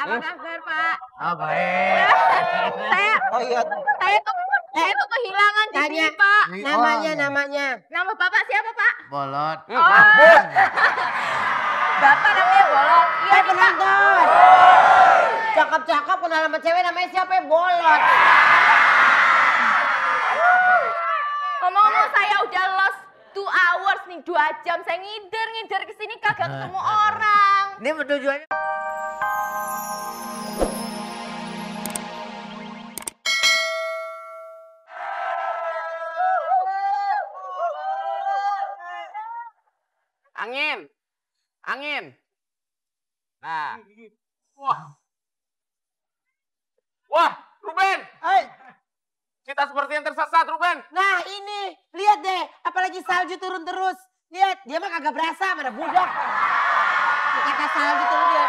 Apa kabar, Pak? Baik. Saya tuh kehilangan di sini, Pak. Namanya. Nama Bapak siapa, Pak? Bolot. Bapak namanya Bolot. Iya, penonton. Cakep-cakep kenal sama cewek namanya siapa ya? Bolot. Ngomong-ngomong saya udah lost 2 hours nih, 2 jam. Saya ngider kesini kagak ketemu orang. Ini tujuannya. Angin. Nah. Wah, Ruben. Kita seperti yang tersesat, Ruben. Nah ini, lihat deh. Apalagi salju turun terus. Lihat, dia mah kagak berasa, mana budak. Kata salju turun dia.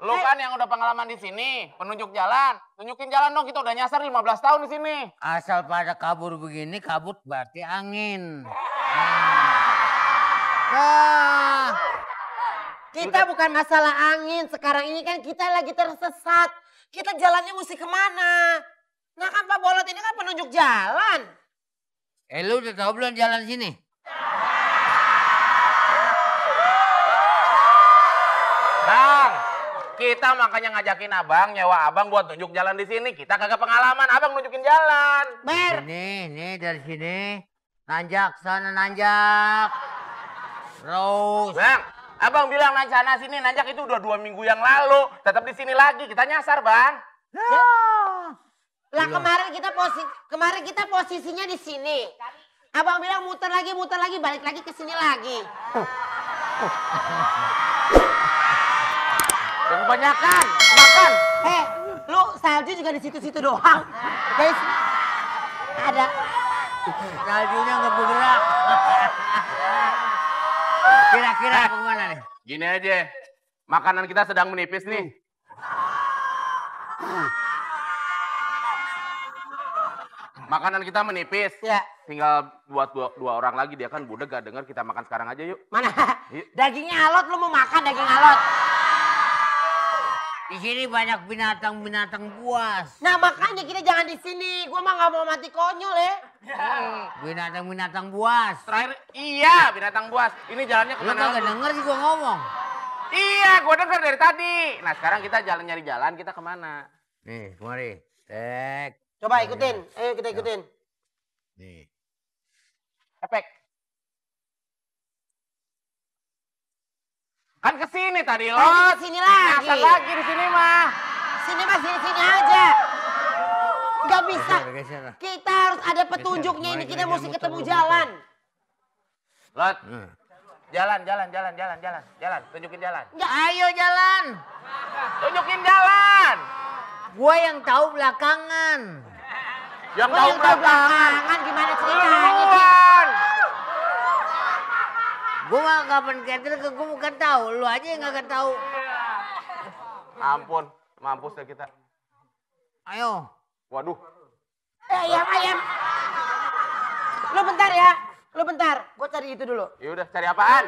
Lu kan yang udah pengalaman di sini, penunjuk jalan. Tunjukin jalan dong, kita udah nyasar 15 tahun di sini. Asal pada kabur begini, kabut berarti angin. Nah, kita bukan masalah angin. Sekarang ini kan kita lagi tersesat. Kita jalannya mesti kemana? Nah kan Pak Bolot ini kan penunjuk jalan. Lu udah tahu belum jalan sini? Bang, kita makanya ngajakin abang, nyewa abang buat tunjuk jalan di sini. Kita kagak pengalaman, abang nunjukin jalan. Ber. Nih dari sini. Nanjak, sana nanjak. Terus. Bang, abang bilang sana sini nanjak itu udah 2 minggu yang lalu. Tetap di sini lagi, kita nyasar bang. Lah kemarin kita posisinya di sini. Abang bilang muter lagi, balik lagi ke sini lagi. Kebanyakan, makan. Lu salju juga di situ-situ doang. Guys, ada. Saljunya nggak bergerak. Kira-kira kemana nih? Gini aja, makanan kita sedang menipis nih. Makanan kita menipis. Ya. Tinggal buat dua orang lagi, dia kan budek gak denger, kita makan sekarang aja yuk. Mana? Yuk. Dagingnya alot, lu mau makan daging alot? Di sini banyak binatang buas. Nah makanya kita jangan di sini. Gua mah nggak mau mati konyol ya. Binatang buas. Terakhir, iya binatang buas. Ini jalannya kemana? Lu kagak denger sih gua ngomong. Iya, gua denger dari tadi. Nah sekarang kita nyari jalan, kita kemana? Nih, kemari. Tek. Coba ikutin, ayo kita ikutin. Nih. Efek. Kan ke sini tadi lo. Ke sini lagi. Nyasar lagi di sini mah. Sini aja. Gak bisa. Kita harus ada petunjuknya ini, kita mesti ketemu jalan. Lot. Jalan. Tunjukin jalan. Ayo jalan. Tunjukin jalan. Gua yang tahu belakangan. Yang tahu belakangan gimana ceritanya sih? Gue mah kapan kader ke gue bukan tahu, lu aja yang nggak tahu. Ampun, mampus deh kita. Ayo. Waduh. Ayam. Lu bentar, gue cari itu dulu. Ya udah, cari apaan?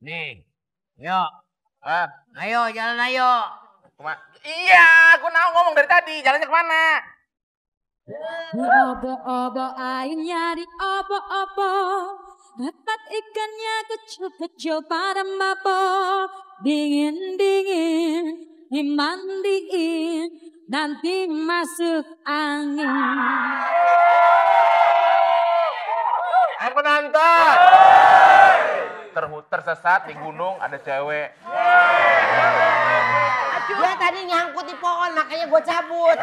Nih, yuk. Ayo, jalan ayo. Iya, aku ngomong dari tadi, jalannya kemana? Obo-obo air nyari obo-obo, dapat ikannya kecil-kecil pada mabok. Dingin-dingin dimandiin, nanti masuk angin. Penonton, tersesat di gunung ada cewek. Dia tadi nyangkut di pohon, makanya gue cabut.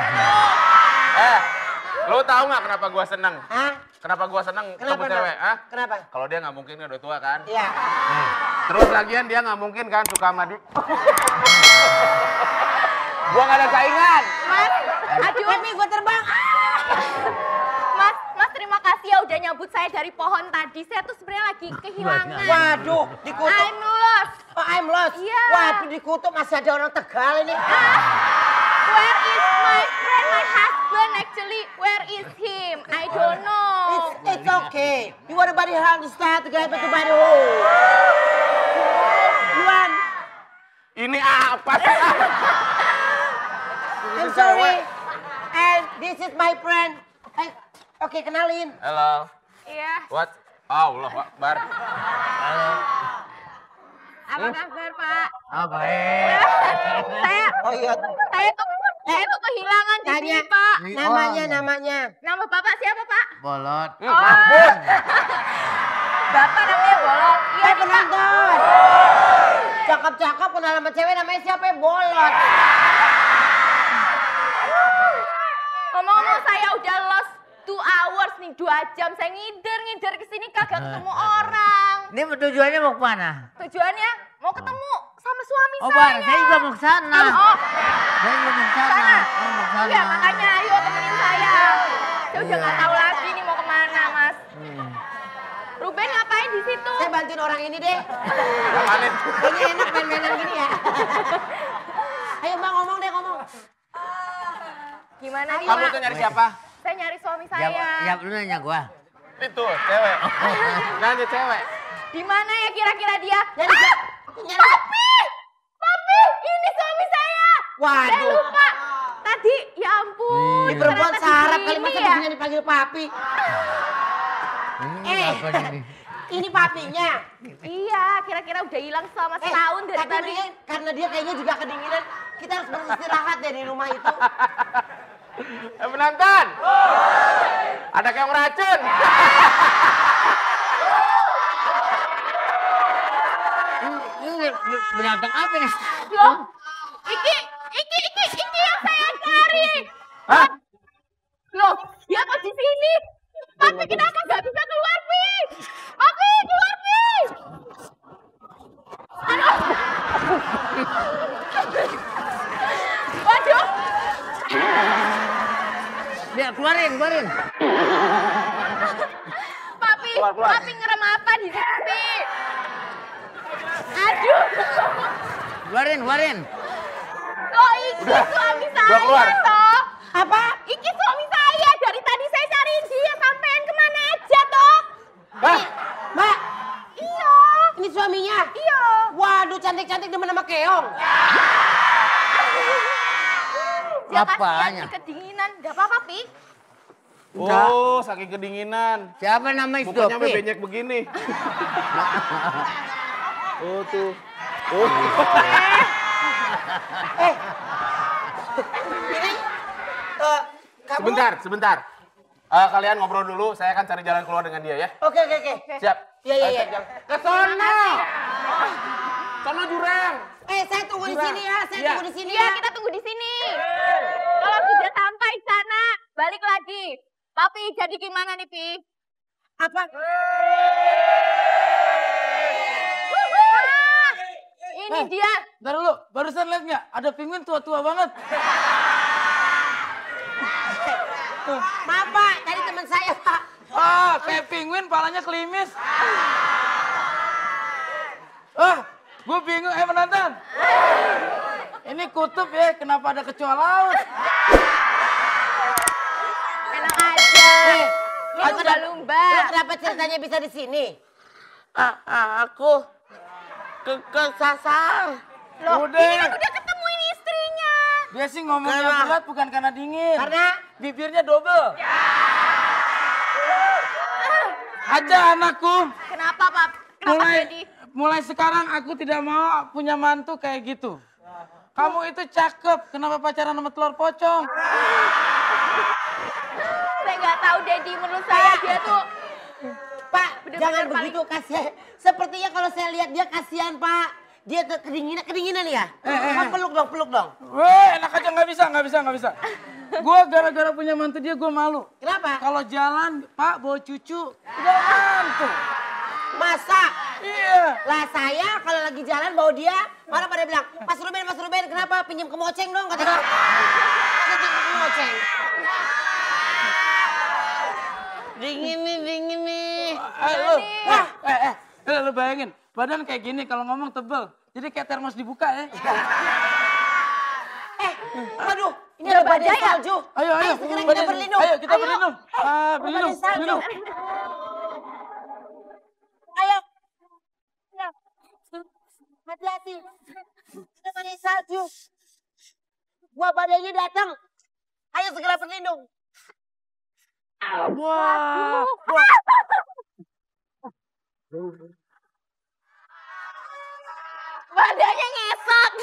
Lu tahu nggak kenapa gua seneng? Hah? Kenapa gua seneng ketemu cewek? Kenapa? Kalau dia nggak mungkin udah tua kan? Iya. Terus lagian dia nggak mungkin kan suka sama dia. Gua nggak ada saingan. Mas, Tapi gue terbang. Mas terima kasih ya udah nyambut saya dari pohon tadi. Saya tuh sebenarnya lagi kehilangan. Waduh, dikutuk. I'm lost. Oh, I'm lost? Iya. Waduh, dikutuk masih ada orang Tegal ini. Where is my friend, my husband actually? Where is him? I don't know. It's Okay. You want to body hug to start to get back to body hole. You want? Ini apa sih? I'm sorry. And this is my friend. Oke, kenalin. Halo. Iya. What? Allah Akbar. Apa kabar, Pak? Oh, baik. Saya Oh iya. saya tuh kehilangan di sini, Pak. Namanya. Nama Bapak siapa, Pak? Bolot. Bapak namanya Bolot. Iya, nih, Pak. Penonton. Cakep-cakep kenal sama cewek namanya siapa? Bolot. Ngomong-ngomong saya udah lost 2 hours nih, 2 jam. Saya ngider kesini kagak ketemu orang. Ini tujuannya mau kemana? Tujuannya mau ketemu sama suami Oh, saya. Bar, saya juga mau ke sana. Oh, Saya juga mau ke sana. sana. Oh, mau ke sana. Iya, makanya ayo temenin saya. Saya udah nggak tahu lagi nih mau kemana, Mas. Ruben ngapain di situ? Saya bantuin orang ini deh. Amalin. Kayaknya enak main-mainan gini ya. Ayo Mbak ngomong deh ngomong. Gimana nih, Kamu Mak? tuh nyari siapa? Saya nyari suami Ya, saya. lu nanya gua. Itu, cewek. Nanya cewek. Di mana ya kira-kira dia? Nyari Papi! Papi, ini suami saya. Saya Waduh. lupa. Tadi, ya ampun. Ini perempuan ternyata sarap di kali sini masa ya. bisa dipanggil papi. Ini apa ini? Ini papinya. Iya, kira-kira udah hilang selama setahun dari tapi tadi. mendingan karena dia kayaknya juga kedinginan, kita harus beristirahat deh di rumah itu. Penonton. Ada yang meracun. Ini binatang apa nih? Loh, iki yang saya cari. Hah? Loh, dia kok di sini? Papi kenapa nggak bisa keluar, Pi? Papi, keluar, Pi! Aduh. Waduh. Ya, keluarin. Papi, Keluar. Papi ngerem apa di sini, Pi? Aduh. Keluarin. Loh, iki suami saya, Gua keluar. toh. Apa? Iki suami saya. Dari tadi saya cariin dia. Sampean kemana aja, toh? Hah? Mbak, Iya. ini suaminya. Iya. Waduh, cantik-cantik demen sama keong. Dia Apanya? kasihan kedinginan. Gak apa-apa, Pi. Oh, saking kedinginan. Siapa namanya Mukanya sampai Dopi? benyek begini. Oh, tuh. Oh. Ini, kamu... Sebentar. Kalian ngobrol dulu, saya akan cari jalan keluar dengan dia ya. Oke. Siap? Iya. Ayo, cari jalan. Ke sono! Sono jurang. Saya tunggu di sini ya, tunggu di sini Iya, ya. kita tunggu di sini. Kalau sudah sampai sana, balik lagi. Papi, jadi gimana nih, Pi? Apa? Wah, ini dia. Ntar dulu, barusan lihat nggak? Ada penguin tua-tua banget. Maaf Pak, tadi teman saya Pak. Ah, kayak penguin, palanya kelimis. Gue bingung, penonton. Ini kutub ya, kenapa ada kecoa laut? Enak aja. Lu Ini lumba-lumba. kenapa ceritanya bisa di sini? Aku kesasar. Loh, Udah. ini kan udah ketemu ini istrinya. Dia sih ngomongnya berat bukan karena dingin. Karena bibirnya double. Aja anakku. Kenapa, Pap? Kenapa jadi? Mulai sekarang aku tidak mau punya mantu kayak gitu. Kamu itu cakep, kenapa pacaran sama telur pocong? Saya nggak tahu, Dedi. Menurut saya dia tuh Pak, Bener-bener jangan paling- begitu kasihan. Sepertinya kalau saya lihat dia kasihan Pak. Dia tuh kedinginan ya? Pak, peluk dong. Weh, enak aja nggak bisa. Gue gara-gara punya mantu dia gue malu. Kenapa? Kalau jalan, Pak bawa cucu, udah mantu. Masa? Iya. Lah saya kalau lagi jalan bawa dia, malah pada bilang, Mas Ruben, kenapa pinjam ke Moceng dong? Kata dia. Pinjam ke Moceng. Dingin nih. Lu bayangin, badan kayak gini kalau ngomong tebel. Jadi kayak termos dibuka ya. Waduh, ini ada badai salju. Ayo. Sekarang kita berlindung. Ayo kita berlindung. Badai salju. Berlindung. Hati-hati. Namanya salju. Buah badainya datang. Ayo segera berlindung. Wah. Badannya ngesot.